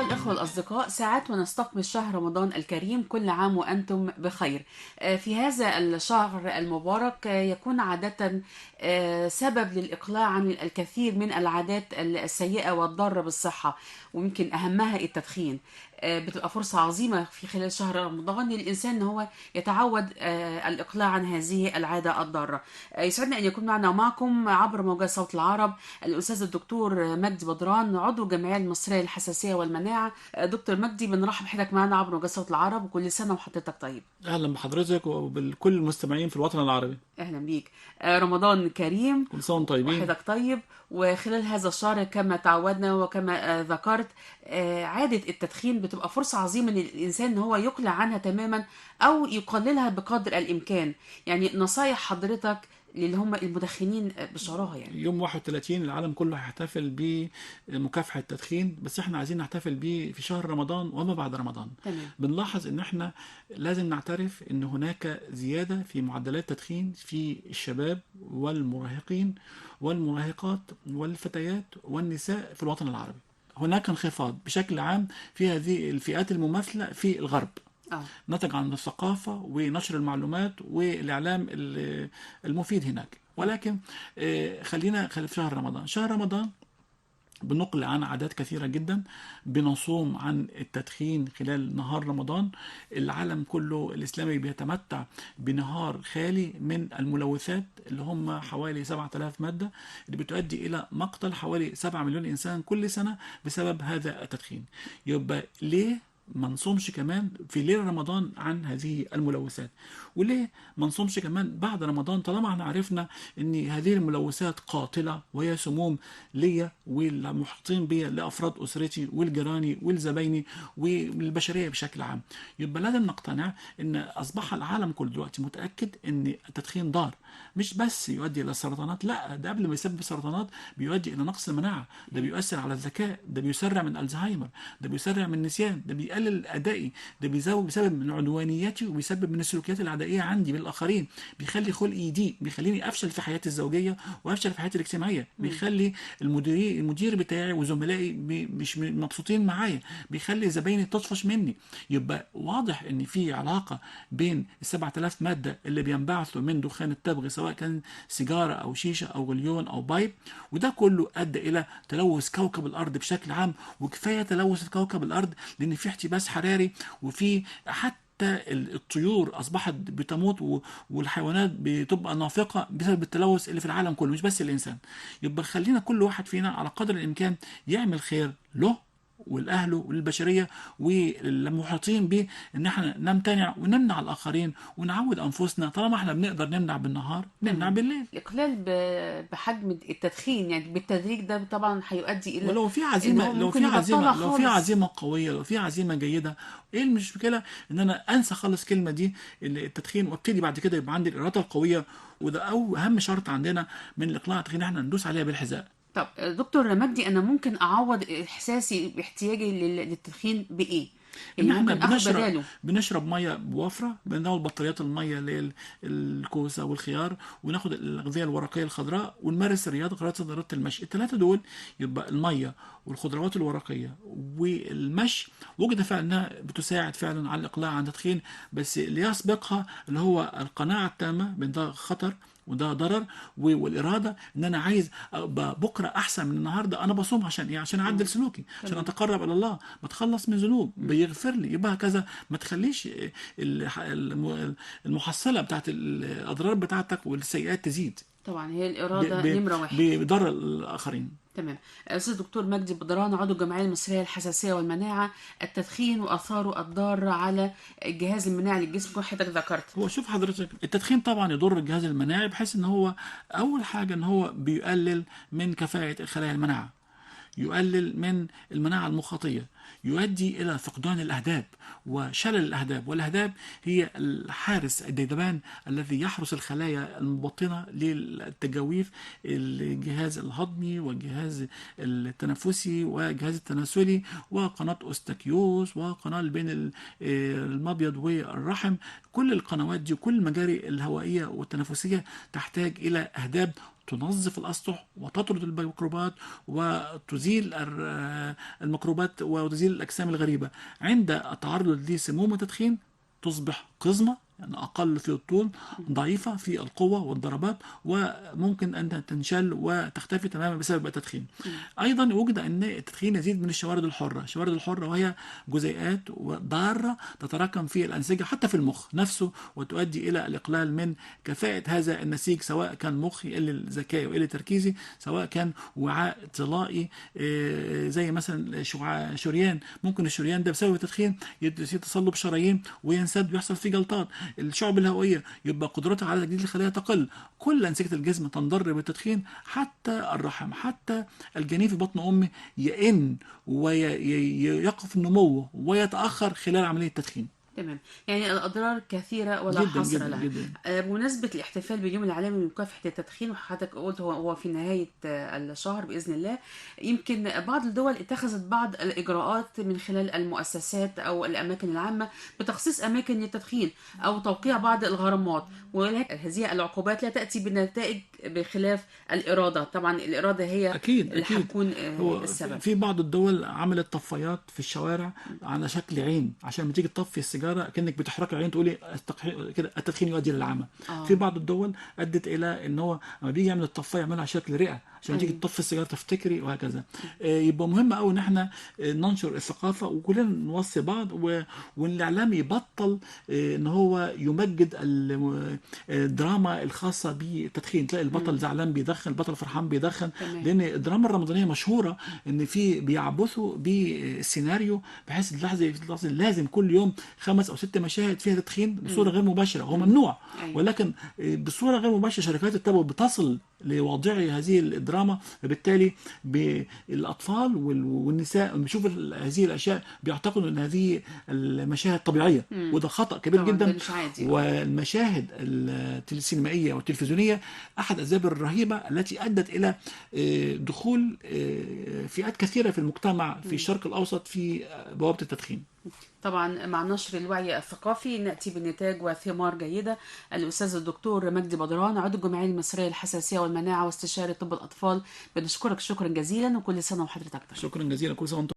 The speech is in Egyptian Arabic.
الأخوة الأصدقاء، ساعات ونستقبل شهر رمضان الكريم، كل عام وأنتم بخير. في هذا الشهر المبارك يكون عادة سبب للإقلاع عن الكثير من العادات السيئة والضارة بالصحة، ويمكن أهمها التدخين. بتبقى فرصة عظيمة في خلال شهر رمضان للإنسان إن هو يتعود الإقلاع عن هذه العادة الضارة. يسعدنا أن يكون معنا ومعكم عبر موجات صوت العرب الأستاذ الدكتور مجدي بدران، عضو الجمعية المصرية للحساسية والمناعة. دكتور مجدي، بنرحب بحضرتك معنا عبر موجات صوت العرب، وكل سنة وحضرتك طيب. اهلا بحضرتك وبالكل المستمعين في الوطن العربي. أهلا بيك. رمضان كريم. كل سنة وانتم طيبين. وحضرتك طيب. وخلال هذا الشهر كما تعودنا وكما ذكرت، عادة التدخين بتبقى فرصة عظيمة للإنسان إن هو يقلع عنها تماما أو يقللها بقدر الإمكان. يعني نصايح حضرتك للي هم المدخنين بشراهة يعني. يوم 31 العالم كله هيحتفل بمكافحة التدخين، بس احنا عايزين نحتفل بيه في شهر رمضان وما بعد رمضان. تمام. بنلاحظ ان احنا لازم نعترف ان هناك زيادة في معدلات التدخين في الشباب والمراهقين والمراهقات والفتيات والنساء في الوطن العربي. هناك انخفاض بشكل عام في هذه الفئات المماثلة في الغرب. نتج عن الثقافة ونشر المعلومات والإعلام المفيد هناك. ولكن خلينا في شهر رمضان. شهر رمضان بنقل عن عادات كثيرة جدا، بنصوم عن التدخين خلال نهار رمضان. العالم كله الإسلامي بيتمتع بنهار خالي من الملوثات اللي هم حوالي 7000 مادة، اللي بتؤدي إلى مقتل حوالي 7 مليون إنسان كل سنة بسبب هذا التدخين. يبقى ليه ما نصومش كمان في ليل رمضان عن هذه الملوثات؟ وليه ما نصومش كمان بعد رمضان طالما احنا عرفنا ان هذه الملوثات قاتلة وهي سموم ليا والمحيطين بيا، لافراد اسرتي والجيراني والزبايني والبشرية بشكل عام؟ يبقى لازم نقتنع ان اصبح العالم كله دلوقتي متأكد ان التدخين ضار، مش بس يؤدي الى السرطانات، لا ده قبل ما يسبب سرطانات بيؤدي الى نقص المناعة، ده بيؤثر على الذكاء، ده بيسرع من الزهايمر، ده بيسرع من النسيان، ده بيقلل ادائي، ده بيزود بسبب من عدوانيتي وبيسبب من السلوكيات العدائيه عندي بالاخرين، بيخلي خلقي يضيق، بيخليني افشل في حياتي الزوجية وافشل في حياتي الاجتماعية، بيخلي المدير بتاعي وزملائي مش مبسوطين معايا، بيخلي زبايني تطفش مني. يبقى واضح ان في علاقة بين ال 7000 مادة اللي بينبعثوا من دخان التبغ، سواء كان سيجارة او شيشة او غليون او pipe، وده كله ادى الى تلوث كوكب الارض بشكل عام. وكفاية تلوث كوكب الارض لان في احتباس حراري، وفي حتى الطيور اصبحت بتموت والحيوانات بتبقى نافقه بسبب التلوث اللي في العالم كله، مش بس الانسان. يبقى خلينا كل واحد فينا على قدر الامكان يعمل خير له والأهله والبشرية والمحيطين به، إن احنا نمتنع ونمنع الآخرين ونعود أنفسنا. طالما احنا بنقدر نمنع بالنهار نمنع بالليل. الإقلال بحجم التدخين يعني بالتدريج ده طبعا هيؤدي إلى، ولو في عزيمة، لو في عزيمة، لو في عزيمة قوية، لو في عزيمة جيدة، إيه المشكلة إن أنا أنسى خالص كلمة دي التدخين وابتدي بعد كده يبقى عندي الإرادة القوية؟ وده أو أهم شرط عندنا من الإقلاع عن التدخين، احنا ندوس عليها بالحذاء. طب دكتور مجدي، أنا ممكن أعوض إحساسي باحتياجي للتدخين بإيه؟ يعني ممكن أخد بنشرب مية بوفرة، بناخد بطاريات المية اللي هي الكوسة والخيار، وناخد الأغذية الورقية الخضراء، ونمارس الرياضة، رياضة المشي. الثلاثة دول يبقى المية والخضروات الورقية والمشي، وجد فعلا انها بتساعد فعلا على الإقلاع عن التدخين، بس اللي يسبقها اللي هو القناعة التامة بأن ده خطر وده ضرر، والإرادة إن أنا عايز أبقى بكرة أحسن من النهاردة. أنا بصوم عشان إيه؟ عشان أعدل سلوكي، عشان أتقرب إلى الله، بتخلص من ذنوب، بيغفر لي، يبقى هكذا. ما تخليش المحصلة بتاعت الأضرار بتاعتك والسيئات تزيد. طبعا هي الإرادة نمرة واحد بضر الآخرين. تمام. أستاذ دكتور مجدي بدران، عضو الجمعية المصرية للحساسية والمناعة، التدخين وآثاره الضارة على الجهاز المناعي للجسم، كل حضرتك ذكرت. هو شوف حضرتك، التدخين طبعا يضر الجهاز المناعي، بحيث ان هو أول حاجة ان هو بيقلل من كفاءة خلايا المناعة، يقلل من المناعة المخاطية، يؤدي إلى فقدان الأهداب وشلل الأهداب. والأهداب هي الحارس الديدبان الذي يحرس الخلايا المبطنة للتجاويف، الجهاز الهضمي والجهاز التنفسي والجهاز التناسلي وقناة أوستاكيوس وقناة بين المبيض والرحم. كل القنوات دي وكل المجاري الهوائية والتنفسية تحتاج إلى أهداب تنظف الأسطح وتطرد الميكروبات وتزيل الميكروبات وتزيل الأجسام الغريبة. عند التعرض لسموم التدخين تصبح قزمة، يعني أقل في الطول، ضعيفة في القوة والضربات، وممكن أن تنشل وتختفي تماما بسبب التدخين. أيضا وجد أن التدخين يزيد من الشوارد الحرة. الشوارد الحرة وهي جزيئات ضارة تتراكم في الأنسجة حتى في المخ نفسه، وتؤدي إلى الإقلال من كفاءة هذا النسيج، سواء كان مخي يقل ذكائي ويقل تركيزي، سواء كان وعاء طلائي زي مثلا شريان. ممكن الشريان ده بسبب التدخين يصير تصلب شرايين وينسد ويحصل فيه جلطات. الشعب الهوائية يبقى قدرتها على تجديد الخلايا تقل. كل أنسجة الجسم تنضر بالتدخين، حتى الرحم، حتى الجنين في بطن أمه يئن ويقف نموه ويتأخر خلال عملية التدخين. تمام، يعني الأضرار كثيرة ولا جدا حصر جدا لها. جدا. بمناسبة الاحتفال باليوم العالمي لمكافحة التدخين، وحضرتك قلت هو في نهاية الشهر بإذن الله، يمكن بعض الدول اتخذت بعض الإجراءات من خلال المؤسسات أو الأماكن العامة بتخصيص أماكن للتدخين أو توقيع بعض الغرامات، ولكن هذه العقوبات لا تأتي بنتائج بخلاف الإرادة. طبعا الإرادة هي أكيد اللي أكيد. هتكون هو السبب. في بعض الدول عملت طفايات في الشوارع على شكل عين، عشان لما تيجي تطفي السيجارة كأنك بتحرك العين تقولي كده التدخين يؤدي للعمى. في بعض الدول ادت الى ان هو لما بيجي يعمل الطفايه يعملها على شكل رئه، عشان تيجي تطفي السيجارة تفتكري، وهكذا. يبقى مهم قوي ان احنا ننشر الثقافة وكلنا نوصي بعض، والاعلام يبطل ان هو يمجد الدراما الخاصة بالتدخين. تلاقي البطل زعلان بيدخن، البطل فرحان بيدخن. لان الدراما الرمضانية مشهورة ان في بيعبثوا بالسيناريو، بحيث اللحظة لازم كل يوم 5 أو 6 مشاهد فيها تدخين بصورة غير مباشرة، هو ممنوع. ولكن بصورة غير مباشرة شركات التبغ بتصل لواضعي هذه الدراما، فبالتالي الاطفال والنساء لما بيشوفوا هذه الاشياء بيعتقدوا ان هذه المشاهد طبيعية، وده خطأ كبير طبعا ده جدا. مش عادي. والمشاهد السينمائية والتلفزيونيه احد الاسباب الرهيبة التي ادت الى دخول فئات كثيرة في المجتمع في الشرق الاوسط في بوابه التدخين. طبعا مع نشر الوعي الثقافي نأتي بنتاج وثمار جيدة. الأستاذ الدكتور مجدي بدران، عضو الجمعية المصرية للحساسية والمناعة واستشاري طب الأطفال، بنشكرك شكرا جزيلا، وكل سنة وحضرتك طيب. شكرا جزيلا، كل سنة وانتم